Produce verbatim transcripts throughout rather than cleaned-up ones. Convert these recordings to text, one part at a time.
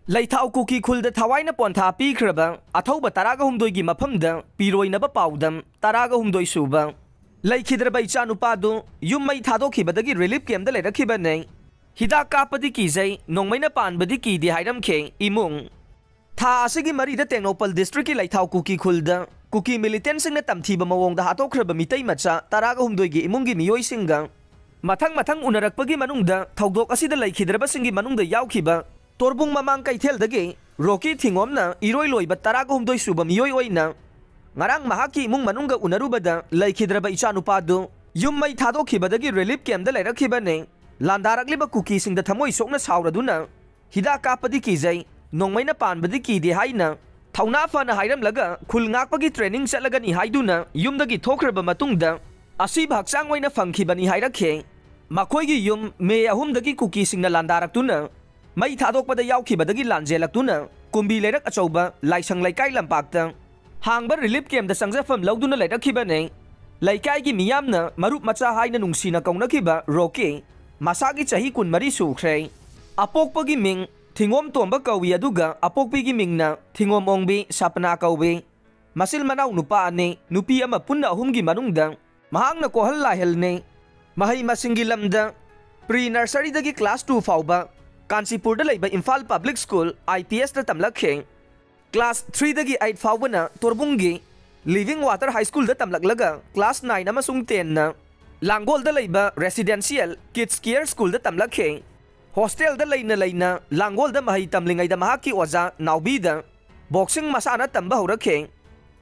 ꯂꯩꯊꯥꯎ ꯀꯨꯀꯤ ꯈꯨꯜꯗ ꯊꯋꯥꯏꯅ ꯄꯣꯟꯊꯥ ꯄꯤꯈ꯭ꯔꯕ ꯑꯊꯧꯕ ꯇꯔꯥꯒ ꯍꯨꯝꯗꯣꯏꯒꯤ ꯃꯐꯝꯗ ꯄꯤꯔꯣꯏꯅꯕ ꯄꯥꯎꯗꯝ ꯇꯔꯥꯒ ꯍꯨꯝꯗꯣꯏ ꯁꯨꯕ꯫ ꯂꯩꯈꯤꯗ꯭ꯔꯕ ꯏꯆꯥꯅꯨꯄꯥꯗꯨ ꯌꯨꯝ ꯃꯩ ꯊꯥꯗꯣꯛꯈꯤꯕꯗꯒꯤ ꯔꯤꯂꯤꯐ ꯀꯦꯝꯞꯇ ꯂꯩꯔꯛꯈꯤꯕꯅꯦ꯫ ꯍꯤꯗꯥꯛ ꯀꯥꯞꯄꯗꯤ ꯀꯤꯖꯩ, ꯅꯣꯡꯃꯩꯅ ꯄꯥꯟꯕꯗꯤ ꯀꯤꯗꯦ ꯍꯥꯏꯔꯝꯈꯤ ꯏꯃꯨꯡ꯫ ꯊꯥ ꯑꯁꯤꯒꯤ ꯃꯔꯤꯗ ꯇꯦꯡꯅꯧꯄꯜ ꯗꯤꯁꯇ꯭ꯔꯤꯛꯀꯤ ꯂꯩꯊꯥꯎ ꯀꯨꯀꯤ ꯈꯨꯜꯗ ꯀꯨꯀꯤ ꯃꯤꯂꯤꯇꯦꯟꯁꯤꯡꯅ ꯇꯝꯊꯤꯕ ꯃꯑꯣꯡꯗ ꯍꯥꯠꯇꯣꯛꯈ꯭ꯔꯕ ꯃꯤꯇꯩ ꯃꯆꯥ ꯇꯔꯥꯒ ꯍꯨꯝꯗꯣꯏꯒꯤ ꯏꯃꯨꯡꯒꯤ ꯃꯤꯑꯣꯏꯁꯤꯡꯒ ꯃꯊꯪ ꯃꯊꯪ ꯎꯅꯔꯛꯄꯒꯤ ꯃꯅꯨꯡꯗ ꯊꯧꯗꯣꯛ ꯑꯁꯤꯗ ꯂꯩꯈꯤꯗ꯭ꯔꯕꯁꯤꯡꯒꯤ ꯃꯅꯨꯡꯗ ꯌꯥꯎꯈꯤꯕ ꯇꯣꯔꯕꯨꯡ ꯃꯃꯥꯡ ꯀꯩꯊꯦꯜꯗꯒꯤ ꯔꯣꯀꯤ ꯊꯤꯉꯣꯝꯅ ꯏꯔꯣꯏ ꯂꯣꯏꯕ ꯇꯔꯥꯒ ꯍꯨꯝꯗꯣꯏ ꯁꯨꯕ ꯃꯤꯑꯣꯏ ꯑꯣꯏꯅ ꯉꯔꯥꯡ ꯃꯍꯥꯛꯀꯤ ꯏꯃꯨꯡ ꯃꯅꯨꯡꯒ ꯎꯅꯔꯨꯕꯗ ꯂꯩꯈꯤꯗ꯭ꯔꯕ ꯏꯆꯥꯅꯨꯄꯥꯗꯨ ꯌꯨꯝ ꯃꯩ ꯊꯥꯗꯣꯛꯈꯤꯕꯗꯒꯤ ꯔꯤꯂꯤꯐ ꯀꯦꯝꯞꯇ ꯂꯩꯔꯛꯈꯤꯕꯅꯤ꯫ ꯂꯥꯟꯗꯥꯔꯛꯂꯤꯕ ꯀꯨꯀꯤꯁꯤꯡꯗ ꯊꯃꯣꯏ ꯁꯣꯛꯅ ꯁꯥꯎꯔꯗꯨꯅ ꯍꯤꯗꯥꯛ ꯀꯥꯞꯄꯗꯤ ꯀꯤꯖꯩ, ꯅꯣꯡꯃꯩꯅ ꯄꯥꯟꯕꯗꯤ ꯀꯤꯗꯦ ꯍꯥꯏꯅ ꯊꯧꯅꯥ ꯐꯅ ꯍꯥꯏꯔꯝꯂꯒ ꯈꯨꯜ ꯉꯥꯛꯄꯒꯤ ꯇ꯭ꯔꯦꯅꯤꯡ ꯆꯠꯂꯒꯅꯤ ꯍꯥꯏꯗꯨꯅ ꯌꯨꯝꯗꯒꯤ ꯊꯣꯛꯈ꯭ꯔꯕ ꯃꯇꯨꯡꯗ ꯑꯁꯤꯕ ꯍꯛꯆꯥꯡ ꯑꯣꯏꯅ ꯐꯪꯈꯤꯕꯅꯤ ꯍꯥꯏꯔꯛꯈꯤ꯫ ꯃꯈꯣꯏꯒꯤ ꯌꯨꯝ ꯃꯦ ꯑꯍꯨꯝꯗꯒꯤ ꯀꯨꯀꯤꯁꯤꯡꯅ ꯂꯥꯟꯗꯥꯔꯛꯇꯨꯅ ꯃꯩ ꯊꯥꯗꯣꯛꯄꯗ ꯌꯥꯎꯈꯤꯕꯗꯒꯤ ꯂꯥꯟꯖꯦꯜꯂꯛꯇꯨꯅ ꯀꯨꯝꯕꯤ ꯂꯩꯔꯛ ꯑꯆꯧꯕ ꯂꯥꯏꯁꯪ ꯂꯩꯀꯥꯏ ꯂꯝꯄꯥꯛꯇ ꯍꯥꯡꯕ ꯔꯤꯂꯤꯐ ꯀꯦꯝꯞꯇ ꯆꯪꯖꯐꯝ ꯂꯧꯗꯨꯅ ꯂꯩꯔꯛꯈꯤꯕꯅꯤ꯫ ꯂꯩꯀꯥꯏꯒꯤ ꯃꯤꯌꯥꯝꯅ ꯃꯔꯨꯞ ꯃꯆꯥ ꯍꯥꯏꯅ ꯅꯨꯡꯁꯤꯅ ꯀꯧꯅꯈꯤꯕ ꯔꯣꯀꯤ ꯃꯁꯥꯒꯤ ꯆꯍꯤ ꯀꯨꯟꯃꯔꯤ ꯁꯨꯈ꯭ꯔꯦ꯫ ꯑꯄꯣꯛꯄꯒꯤ ꯃꯤꯡ ꯊꯤꯉꯣꯝ ꯇꯣꯝꯕ ꯀꯧꯏ, ꯑꯗꯨꯒ ꯑꯄꯣꯛꯄꯤꯒꯤ ꯃꯤꯡꯅ ꯊꯤꯉꯣꯝ ꯑꯣꯡꯕꯤ ꯁꯄꯅꯥ ꯀꯧꯏ꯫ ꯃꯆꯤꯟ ꯃꯅꯥꯎ ꯅꯨꯄꯥ ꯑꯅꯤ, ꯅꯨꯄꯤ ꯑꯃ, ꯄꯨꯟꯅ ꯑꯍꯨꯝꯒꯤ ꯃꯅꯨꯡꯗ ꯃꯍꯥꯛꯅ ꯀꯣꯍꯜ ꯂꯥꯏꯍꯜꯅꯤ꯫ ꯃꯍꯩ ꯃꯁꯤꯡꯒꯤ ꯂꯝꯗ ꯄ꯭ꯔꯤ ꯅꯔꯁꯔꯤꯗꯒꯤ ꯀ꯭ꯂꯥꯁ ꯇꯨ ꯐꯥꯎꯕ ꯀꯥꯟꯆꯤꯄꯨꯔꯗ ꯂꯩꯕ Imphal public school, I P ꯑꯦꯁꯇ ꯇꯝꯂꯛꯈꯤ꯫ ꯀ꯭ꯂꯥꯁ ꯊ꯭ꯔꯤꯗꯒꯤ ꯑꯩꯠ ꯐꯥꯎꯕꯅ ꯇꯣꯔꯕꯨꯡꯒꯤ ꯂꯤꯚꯤꯡ ꯋꯥꯇꯔ ꯍꯥꯏ ꯁ꯭ꯀꯨꯜꯗ ꯇꯝꯂꯛꯂꯒ ꯀ꯭ꯂꯥꯁ ꯅꯥꯏꯟ ꯑꯃꯁꯨꯡ ꯇꯦꯟꯅ ꯂꯥꯡꯒꯣꯜꯗ ꯂꯩꯕ ꯔꯦꯁꯤꯗꯦꯟꯁꯤꯌꯦꯜ ꯀꯤꯗꯁ ꯀꯤꯌꯔ ꯁ꯭ꯀꯨꯜꯗ ꯇꯝꯂꯛꯈꯤ꯫ ꯍꯣꯁꯇꯦꯜꯗ ꯂꯩꯅ ꯂꯩꯅ ꯂꯥꯡꯒꯣꯜꯗ ꯃꯍꯩ ꯇꯝꯂꯤꯉꯩꯗ ꯃꯍꯥꯛꯀꯤ ꯑꯣꯖꯥ ꯅꯥꯎꯕꯤꯗ ꯕꯣꯛꯁꯤꯡ ꯃꯁꯥꯟꯅ ꯇꯝꯕ ꯍꯧꯔꯛꯈꯤ꯫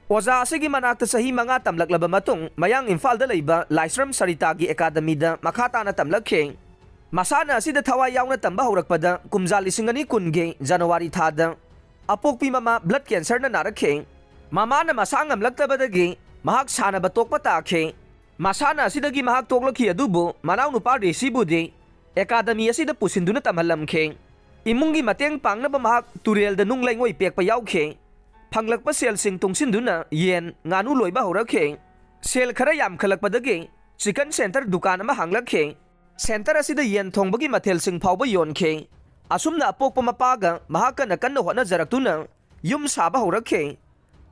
ꯑꯣꯖꯥ ꯑꯁꯤꯒꯤ ꯃꯅꯥꯛꯇ ꯆꯍꯤ ꯃꯉꯥ ꯇꯝꯂꯛꯂꯕ ꯃꯇꯨꯡ ꯃꯌꯥꯡ ꯏꯝꯐꯥꯜꯗ ꯂꯩꯕ ꯂꯥꯏꯁ꯭ꯔꯝ ꯁꯔꯤꯇꯥꯒꯤ ꯑꯦꯀꯥꯗꯃꯤꯗ ꯃꯈꯥ ꯇꯥꯅ ꯇꯝꯂꯛꯈꯤ꯫ ꯃꯁꯥꯟꯅ ꯑꯁꯤꯗ ꯊꯋꯥꯏ ꯌꯥꯎꯅ ꯇꯝꯕ ꯍꯧꯔꯛꯄꯗ ꯀꯨꯝꯖꯥ ꯂꯤꯁꯤꯡ ꯑꯅꯤ ꯀꯨꯟꯒꯤ ꯖꯅꯋꯥꯔꯤ ꯊꯥꯗ ꯑꯄꯣꯛꯄꯤ ꯃꯃꯥ ꯕ꯭ꯂꯗ ꯀꯦꯟꯁꯔꯅ ꯅꯥꯔꯛꯈꯤ꯫ ꯃꯃꯥꯅ ꯃꯁꯥ ꯉꯝꯂꯛꯇꯕꯗꯒꯤ ꯃꯍꯥꯛ ꯁꯥꯟꯅꯕ ꯇꯣꯛꯄ ꯇꯥꯈꯤ꯫ ꯃꯁꯥꯟꯅ ꯑꯁꯤꯗꯒꯤ ꯃꯍꯥꯛ ꯇꯣꯛꯂꯛꯈꯤ, ꯑꯗꯨꯕꯨ ꯃꯅꯥꯎꯅꯨꯄꯥ ꯔꯤꯁꯤꯕꯨꯗꯤ ꯑꯦꯀꯥꯗꯃꯤ ꯑꯁꯤꯗ ꯄꯨꯁꯤꯟꯗꯨꯅ ꯇꯝꯍꯜꯂꯝꯈꯤ꯫ ꯏꯃꯨꯡꯒꯤ ꯃꯇꯦꯡ ꯄꯥꯡꯅꯕ ꯃꯍꯥꯛ ꯇꯨꯔꯦꯜꯗ ꯅꯨꯡ ꯂꯩꯉꯣꯏ ꯄꯦꯛꯄ ꯌꯥꯎꯈꯤ꯫ ꯐꯪꯂꯛꯄ ꯁꯦꯜꯁꯤꯡ ꯇꯨꯡꯁꯤꯟꯗꯨꯅ ꯌꯦꯟ, ꯉꯥꯅꯨ ꯂꯣꯏꯕ ꯍꯧꯔꯛꯈꯤ꯫ ꯁꯦꯜ ꯈꯔ ꯌꯥꯝꯈꯠꯂꯛꯄꯗꯒꯤ ꯆꯤꯀꯟ ꯁꯦꯟꯇꯔ ꯗꯨꯀꯥꯟ ꯑꯃ ꯍꯥꯡꯂꯛꯈꯤ꯫ ꯁꯦꯟꯇꯔ ꯑꯁꯤꯗ ꯌꯦꯟ ꯊꯣꯡꯕꯒꯤ ꯃꯊꯦꯜꯁꯤꯡ ꯐꯥꯎꯕ ꯌꯣꯟꯈꯤ꯫ ꯑꯁꯨꯝꯅ ꯑꯄꯣꯛꯄ ꯃꯄꯥꯒ ꯃꯍꯥꯛꯀꯅ ꯀꯟꯅ ꯍꯣꯠꯅꯖꯔꯛꯇꯨꯅ ꯌꯨꯝ ꯁꯥꯕ ꯍꯧꯔꯛꯈꯤ꯫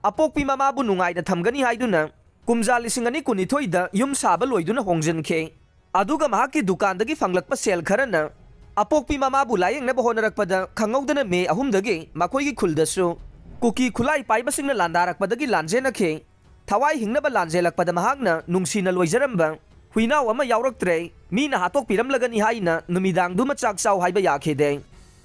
ꯑꯄꯣꯛꯄꯤ ꯃꯃꯥꯕꯨ ꯅꯨꯡꯉꯥꯏꯅ ꯊꯝꯒꯅꯤ ꯍꯥꯏꯗꯨꯅ ꯀꯨꯝꯖꯥ ꯂꯤꯁꯤꯡ ꯑꯅꯤ ꯀꯨꯟꯅꯤꯊꯣꯏꯗ ꯌꯨꯝ ꯁꯥꯕ ꯂꯣꯏꯗꯨꯅ ꯍꯣꯡꯖꯤꯟꯈꯤ꯫ ꯑꯗꯨꯒ ꯃꯍꯥꯛꯀꯤ ꯗꯨꯀꯥꯟꯗꯒꯤ ꯐꯪꯂꯛꯄ ꯁꯦꯜ ꯈꯔꯅ ꯑꯄꯣꯛꯄꯤ ꯃꯃꯥꯕꯨ ꯂꯥꯌꯦꯡꯅꯕ ꯍꯣꯠꯅꯔꯛꯄꯗ ꯈꯪꯍꯧꯗꯅ ꯃꯦ ꯑꯍꯨꯝꯗꯒꯤ ꯃꯈꯣꯏꯒꯤ ꯈꯨꯜꯗꯁꯨ ꯀꯨꯀꯤ ꯈꯨꯠꯂꯥꯏ ꯄꯥꯏꯕꯁꯤꯡꯅ ꯂꯥꯟꯗꯥꯔꯛꯄꯗꯒꯤ ꯂꯥꯟꯖꯦꯟꯅꯈꯤ꯫ ꯊꯋꯥꯏ ꯍꯤꯡꯅꯕ ꯂꯥꯟꯖꯦꯜꯂꯛꯄꯗ ꯃꯍꯥꯛꯅ ꯅꯨꯡꯁꯤꯅ ꯂꯣꯏꯖꯔꯝꯕ ꯍꯨꯏꯅꯥꯎ ꯑꯃ ꯌꯥꯎꯔꯛꯇ꯭ꯔꯦ꯫ ꯃꯤꯅ ꯍꯥꯠꯇꯣꯛꯄꯤꯔꯝꯂꯒꯅꯤ ꯍꯥꯏꯅ ꯅꯨꯃꯤꯗꯥꯡꯗꯨꯃ ꯆꯥꯛ ꯆꯥꯎ ꯍꯥꯏꯕ ꯌꯥꯈꯤꯗꯦ꯫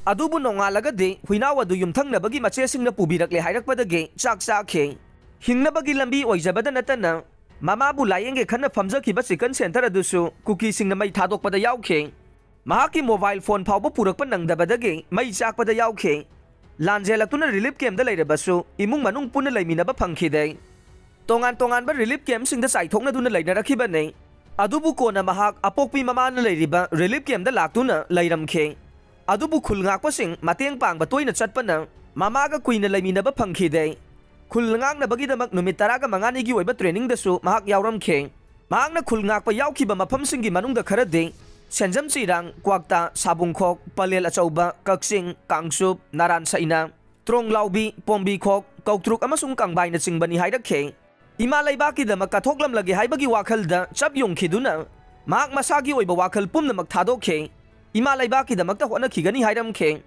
ꯑꯗꯨꯕꯨ ꯅꯣꯡꯉꯥꯜꯂꯒꯗꯤ ꯍꯨꯏꯅꯥꯎ ꯑꯗꯨ ꯌꯨꯝꯊꯪꯅꯕꯒꯤ ꯃꯆꯦꯁꯤꯡꯅ ꯄꯨꯕꯤꯔꯛꯂꯦ ꯍꯥꯏꯔꯛꯄꯗꯒꯤ ꯆꯥꯛ ꯆꯥꯈꯤ꯫ ꯍꯤꯡꯅꯕꯒꯤ ꯂꯝꯕꯤ ꯑꯣꯏꯖꯕꯗ ꯅꯠꯇꯅ ꯃꯃꯥꯕꯨ ꯂꯥꯌꯦꯡꯒꯦ ꯈꯟꯅ ꯐꯝꯖꯈꯤꯕ ꯆꯤꯀꯟ ꯁꯦꯟꯇꯔ ꯑꯗꯨꯁꯨ ꯀꯨꯀꯤꯁꯤꯡꯅ ꯃꯩ ꯊꯥꯗꯣꯛꯄꯗ ꯌꯥꯎꯈꯤ꯫ ꯃꯍꯥꯛꯀꯤ ꯃꯣꯕꯥꯏꯜ ꯐꯣꯟ ꯐꯥꯎꯕ ꯄꯨꯔꯛꯄ ꯅꯪꯗꯕꯗꯒꯤ ꯃꯩ ꯆꯥꯛꯄꯗ ꯌꯥꯎꯈꯤ꯫ ꯂꯥꯟꯖꯦꯜꯂꯛꯇꯨꯅ ꯔꯤꯂꯤꯐ ꯀꯦꯝꯞꯇ ꯂꯩꯔꯕꯁꯨ ꯏꯃꯨꯡ ꯃꯅꯨꯡ ꯄꯨꯟꯅ ꯂꯩꯃꯤꯟꯅꯕ ꯐꯪꯈꯤꯗꯦ꯫ ꯇꯣꯉꯥꯟ ꯇꯣꯉꯥꯟꯕ ꯔꯤꯂꯤꯐ ꯀꯦꯝꯞꯁꯤꯡꯗ ꯆꯥꯏꯊꯣꯛꯅꯗꯨꯅ ꯂꯩꯅꯔꯛꯈꯤꯕꯅꯤ꯫ ꯑꯗꯨꯕꯨ ꯀꯣꯟꯅ ꯃꯍꯥꯛ ꯑꯄꯣꯛꯄꯤ ꯃꯃꯥꯅ ꯂꯩꯔꯤꯕ ꯔꯤꯂꯤꯐ ꯀꯦꯝꯞꯇ ꯂꯥꯛꯇꯨꯅ ꯂꯩꯔꯝꯈꯤ꯫ ꯑꯗꯨꯕꯨ ꯈꯨꯜ ꯉꯥꯛꯄꯁꯤꯡ ꯃꯇꯦꯡ ꯄꯥꯡꯕ ꯇꯣꯏꯅ ꯆꯠꯄꯅ ꯃꯃꯥꯒ ꯀꯨꯏꯅ ꯂꯩꯃꯤꯟꯅꯕ ꯐꯪꯈꯤꯗꯦ꯫ ꯈꯨꯜ ꯉꯥꯛꯅꯕꯒꯤꯗꯃꯛ ꯅꯨꯃꯤꯠ ꯇꯔꯥꯒ ꯃꯉꯥꯅꯤꯒꯤ ꯑꯣꯏꯕ ꯇ꯭ꯔꯦꯅꯤꯡꯗꯁꯨ ꯃꯍꯥꯛ ꯌꯥꯎꯔꯝꯈꯤ꯫ ꯃꯍꯥꯛꯅ ꯈꯨꯜ ꯉꯥꯛꯄ ꯌꯥꯎꯈꯤꯕ ꯃꯐꯝꯁꯤꯡꯒꯤ ꯃꯅꯨꯡꯗ ꯈꯔꯗꯤ ꯁꯦꯟꯖꯝ ꯆꯤꯔꯥꯡ, ꯀ꯭ꯋꯥꯛꯇꯥ, ꯁꯥꯕꯨꯡꯈꯣꯛ, ꯄꯂꯦꯜ ꯑꯆꯧꯕ, ꯀꯛꯆꯤꯡ, ꯀꯥꯡꯆꯨꯞ, ꯅꯥꯔꯥꯟ ꯁꯩꯅ, ꯇ꯭ꯔꯣꯡꯂꯥꯎꯕꯤ, ꯄꯣꯝꯕꯤꯈꯣꯛ, ꯀꯧꯇ꯭ꯔꯨꯛ ꯑꯃꯁꯨꯡ ꯀꯪꯕꯥꯏꯅꯆꯤꯡꯕꯅꯤ ꯍꯥꯏꯔꯛꯈꯤ꯫ ꯏꯃꯥ ꯂꯩꯕꯥꯛꯀꯤꯗꯃꯛ ꯀꯠꯊꯣꯛꯂꯝꯂꯒꯦ ꯍꯥꯏꯕꯒꯤ ꯋꯥꯈꯜꯗ ꯆꯞ ꯌꯨꯡꯈꯤꯗꯨꯅ ꯃꯍꯥꯛ ꯃꯁꯥꯒꯤ ꯑꯣꯏꯕ ꯋꯥꯈꯜ ꯄꯨꯝꯅꯃꯛ ꯊꯥꯗꯣꯛꯈꯤ꯫ ꯏꯃꯥ ꯂꯩꯕꯥꯛꯀꯤꯗꯃꯛꯇ ꯍꯣꯠꯅꯈꯤꯒꯅꯤ ꯍꯥꯏꯔꯝꯈꯤ꯫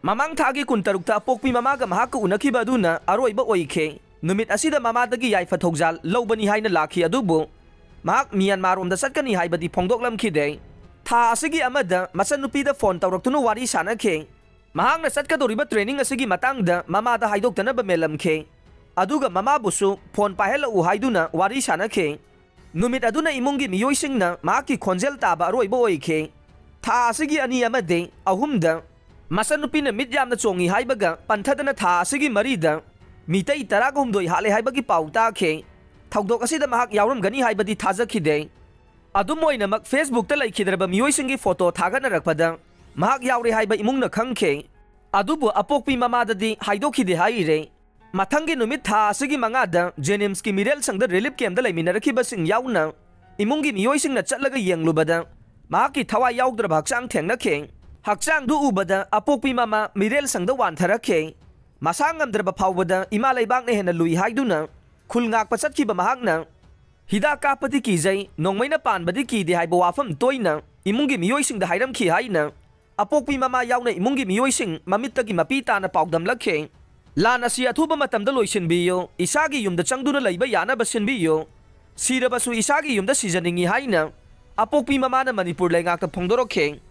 ꯃꯃꯥꯡ ꯊꯥꯒꯤ ꯀꯨꯟꯇꯔꯨꯛꯇ ꯑꯄꯣꯛꯄꯤ ꯃꯃꯥꯒ ꯃꯍꯥꯛꯀ ꯎꯅꯈꯤꯕ ꯑꯗꯨꯅ ꯑꯔꯣꯏꯕ ꯑꯣꯏꯈꯤ꯫ ꯅꯨꯃꯤꯠ ꯑꯁꯤꯗ ꯃꯃꯥꯗꯒꯤ ꯌꯥꯏꯐ ꯊꯧꯖꯥꯜ ꯂꯧꯕꯅꯤ ꯍꯥꯏꯅ ꯂꯥꯛꯈꯤ, ꯑꯗꯨꯕꯨ ꯃꯍꯥꯛ ꯃ꯭ꯌꯥꯟꯃꯥꯔ ꯔꯣꯝꯗ ꯆꯠꯀꯅꯤ ꯍꯥꯏꯕꯗꯤ ꯐꯣꯡꯗꯣꯛꯂꯝꯈꯤꯗꯦ꯫ ꯊꯥ ꯑꯁꯤꯒꯤ ꯑꯃꯗ ꯃꯆꯟꯅꯨꯄꯤꯗ ꯐꯣꯟ ꯇꯧꯔꯛꯇꯨꯅ ꯋꯥꯔꯤ ꯁꯥꯟꯅꯈꯤ꯫ ꯃꯍꯥꯛꯅ ꯆꯠꯀꯗꯧꯔꯤꯕ ꯇ꯭ꯔꯦꯅꯤꯡ ꯑꯁꯤꯒꯤ ꯃꯇꯥꯡꯗ ꯃꯃꯥꯗ ꯍꯥꯏꯗꯣꯛꯇꯅꯕ ꯃꯦꯜꯂꯝꯈꯤ꯫ ꯑꯗꯨꯒ ꯃꯃꯥꯕꯨꯁꯨ ꯐꯣꯟ ꯄꯥꯏꯍꯜꯂꯛꯎ ꯍꯥꯏꯗꯨꯅ ꯋꯥꯔꯤ ꯁꯥꯟꯅꯈꯤ꯫ ꯅꯨꯃꯤꯠ ꯑꯗꯨꯅ ꯏꯃꯨꯡꯒꯤ ꯃꯤꯑꯣꯏꯁꯤꯡꯅ ꯃꯍꯥꯛꯀꯤ ꯈꯣꯟꯖꯦꯜ ꯇꯥꯕ ꯑꯔꯣꯏꯕ ꯑꯣꯏꯈꯤ꯫ ꯊꯥ ꯑꯁꯤꯒꯤ ꯑꯅꯤ ꯑꯃꯗꯤ ꯑꯍꯨꯝꯗ ꯃꯆꯟꯅꯨꯄꯤꯅ ꯃꯤꯠ ꯌꯥꯝꯅ ꯆꯣꯡꯏ ꯍꯥꯏꯕꯒ ꯄꯟꯊꯗꯅ ꯊꯥ ꯑꯁꯤꯒꯤ ꯃꯔꯤꯗ ꯃꯤꯇꯩ ꯇꯔꯥꯒ ꯍꯨꯝꯗꯣꯏ ꯍꯥꯠꯂꯦ ꯍꯥꯏꯕꯒꯤ ꯄꯥꯎ ꯇꯥꯈꯤ꯫ ꯊꯧꯗꯣꯛ ꯑꯁꯤꯗ ꯃꯍꯥꯛ ꯌꯥꯎꯔꯝꯒꯅꯤ ꯍꯥꯏꯕꯗꯤ ꯊꯥꯖꯈꯤꯗꯦ꯫ ꯑꯗꯨꯝ ꯑꯣꯏꯅꯃꯛ, Facebook-ꯇ ꯂꯩꯈꯤꯗ꯭ꯔꯕ ꯃꯤꯑꯣꯏꯁꯤꯡꯒꯤ ꯐꯣꯇꯣ ꯊꯥꯒꯠꯅꯔꯛꯄꯗ ꯃꯍꯥꯛ ꯌꯥꯎꯔꯦ ꯍꯥꯏꯕ ꯏꯃꯨꯡꯅ ꯈꯪꯈꯤ꯫ ꯑꯗꯨꯕꯨ ꯑꯄꯣꯛꯄꯤ ꯃꯃꯥꯗꯗꯤ ꯍꯥꯏꯗꯣꯛꯈꯤꯗꯦ ꯍꯥꯏꯔꯤꯔꯦ꯫ ꯃꯊꯪꯒꯤ ꯅꯨꯃꯤꯠ ꯊꯥ ꯑꯁꯤꯒꯤ ꯃꯉꯥꯗ ꯖꯦꯅꯤꯝꯁꯀꯤ ꯃꯤꯔꯦꯜ ꯁꯪꯗ ꯔꯤꯂꯤꯐ ꯀꯦꯝꯞꯇ ꯂꯩꯃꯤꯟꯅꯔꯛꯈꯤꯕꯁꯤꯡ ꯌꯥꯎꯅ ꯏꯃꯨꯡꯒꯤ ꯃꯤꯑꯣꯏꯁꯤꯡꯅ ꯆꯠꯂꯒ ꯌꯦꯡꯂꯨꯕꯗ ꯃꯍꯥꯛꯀꯤ ꯊꯋꯥꯏ ꯌꯥꯎꯗ꯭ꯔꯕ ꯍꯛꯆꯥꯡ ꯊꯦꯡꯅꯈꯤ꯫ ꯍꯛꯆꯥꯡꯗꯨ ꯎꯕꯗ ꯑꯄꯣꯛꯄꯤ ꯃꯃꯥ ꯃꯤꯔꯦꯜ ꯁꯪꯗ ꯋꯥꯟꯊꯔꯛꯈꯤ꯫ ꯃꯁꯥ ꯉꯝꯗ꯭ꯔꯕ ꯐꯥꯎꯕꯗ ꯏꯃꯥ ꯂꯩꯕꯥꯛꯅ ꯍꯦꯟꯅ ꯂꯨꯏ ꯍꯥꯏꯗꯨꯅ ꯈꯨꯜ ꯉꯥꯛꯄ ꯆꯠꯈꯤꯕ ꯃꯍꯥꯛꯅ, "ꯍꯤꯗꯥꯛ ꯀꯥꯞꯄꯗꯤ ꯀꯤꯖꯩ, ꯅꯣꯡꯃꯩꯅ ꯄꯥꯟꯕꯗꯤ ꯀꯤꯗꯦ" ꯍꯥꯏꯕ ꯋꯥꯐꯝ ꯇꯣꯏꯅ ꯏꯃꯨꯡꯒꯤ ꯃꯤꯑꯣꯏꯁꯤꯡꯗ ꯍꯥꯏꯔꯝꯈꯤ ꯍꯥꯏꯅ ꯑꯄꯣꯛꯄꯤ ꯃꯃꯥ ꯌꯥꯎꯅ ꯏꯃꯨꯡꯒꯤ ꯃꯤꯑꯣꯏꯁꯤꯡ ꯃꯃꯤꯠꯇꯒꯤ ꯃꯄꯤ ꯇꯥꯅ ꯄꯥꯎꯗꯝꯂꯛꯈꯤ꯫ ꯂꯥꯟ ꯑꯁꯤ ꯑꯊꯨꯕ ꯃꯇꯝꯗ ꯂꯣꯏꯁꯤꯟꯕꯤꯌꯨ, ꯏꯁꯥꯒꯤ ꯌꯨꯝꯗ ꯆꯪꯗꯨꯅ ꯂꯩꯕ ꯌꯥꯅꯕ ꯁꯤꯟꯕꯤꯌꯨ, ꯁꯤꯔꯕꯁꯨ ꯏꯁꯥꯒꯤ ꯌꯨꯝꯗ ꯁꯤꯖꯅꯤꯡꯏ ꯍꯥꯏꯅ ꯑꯄꯣꯛꯄꯤ ꯃꯃꯥꯅ ꯃꯅꯤꯄꯨꯔ ꯂꯩꯉꯥꯛꯇ ꯐꯣꯡꯗꯣꯔꯛꯈꯤ꯫